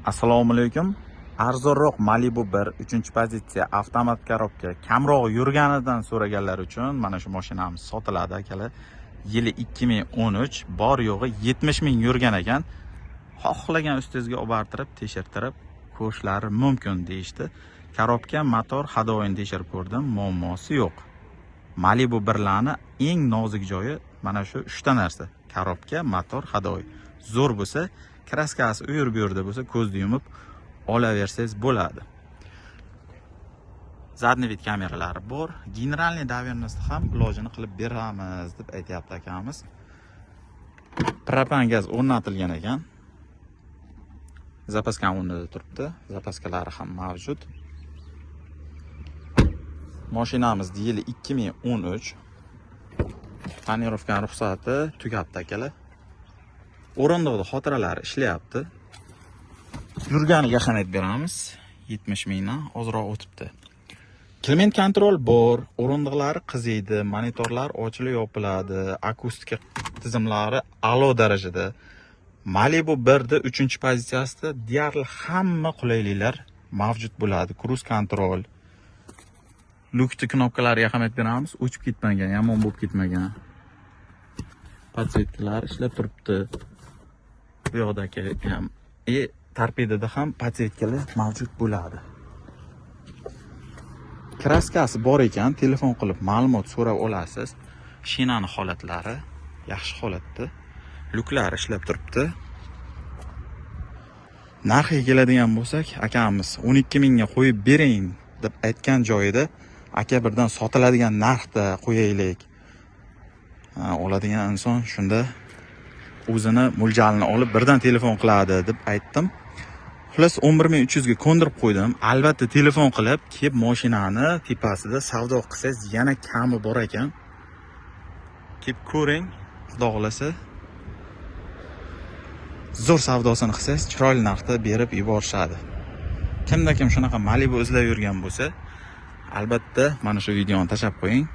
Assalomu alaykum. Arzonroq Malibu 1, 3-pozitsiya, avtomat коробка, kamroq yurganidan so'raganlar uchun mana shu mashinamiz sotiladi, akalar. Yili 2013, bor yo'g'i 70 ming yurgan ekan. Xohlagan ustingizga olib bortirib, tekshirtirib ko'rishlari mumkin deyishdi. Коробка, motor, ходовой ini tekshirib ko'rdim, muammosi yo'q. Malibu 1larni eng nozik joyi mana shu 3 ta narsa: коробка, motor, ходовой. Zo'r bo'lsa, краска si u yer bu yerda bo'lsa, ko'zni yumib olaversangiz bo'ladi. Задний вид kameralari bor. Генеральный доверенность ham ilojini qilib beramiz deb aytyapti akamiz. Propan gaz o'rnatilgan ekan. Запаска o'rnida turibdi. Запаска lari ham mavjud. Mashinamiz yili 2013. Тонировка ruxsati tugabdi, akalar. O'rindiqda xotiralari ishlayapti. Yurganiga ahamiyat beramiz. 70 mingdan ozroq o'tibdi. Климат контроль bor, o'rindiqlari qiziydi, monitorlar ochilib yopiladi, akustika tizimlari a'lo darajada. Malibu 1da 3-pozitsiyasida deyarli hamma qulayliklar mavjud bo'ladi. Круиз контроль. Lyukni knopkalariga ahamiyat beramiz, o'chib ketmagan, yomon bo'lib ketmagan. Подсветка lar ishlab turibdi. Bu yoqdagi ham торпеда da ham подсветка lar mavjud bo'ladi. Краска si bor ekan, telefon qilib ma'lumot so'rab olasiz. Shinani holatlari yaxshi holatda. Lyuklar ishlab turibdi. Narxiga keladigan bo'lsak, akamiz 12 mingga qo'yib bering deb aytgan joyida, aka, birdan sotiladigan narxda qo'yaylik. Ha, oladigan inson shunda o'zini mo'ljalini olib birdan telefon qiladi deb aytdim. Xullas, 11 300 ga ko'ndirib qo'ydim. Albatta, telefon qilib, kelib mashinani tepasida savdo qilsangiz, yana kami bor ekan. Kelib ko'ring, xudo xohlasa. Zo'r savdosini qilsangiz, chiroyli narxda berib yuborishadi. Kimda kim shunaqa Malibu izlab yurgan bo'lsa, albatta mana shu videoni tashlab qo'ying.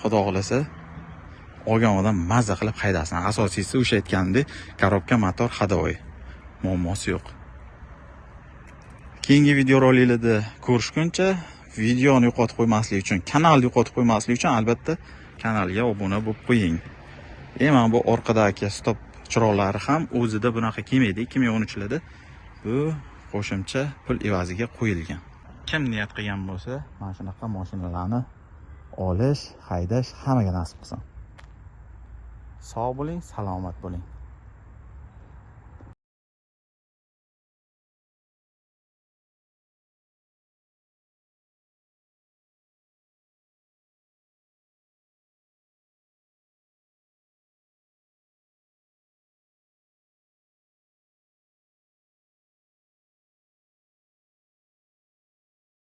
Xudo xohlasa, olgan odam mazza qilib haydasin. Asosiysi o'sha aytganimdek, коробка, motor, ходовой. Muammosi yo'q. Keyingi videoroliklarda ko'rishguncha, videoni yo'qotib qo'ymaslik uchun, kanalni yo'qotib qo'ymaslik uchun albatta kanalga obuna bo'lib qo'ying. Mana bu orqadagi stop chiroqlari ham o'zida bunaqa kelmaydi 2013larda. Bu qo'shimcha pul evaziga qo'yilgan. Kim niyat qilgan bo'lsa, mana shunaqa mashinalarni olish, haydash hammaga nasib qilsin. Sog' bo'ling, salomat bo'ling.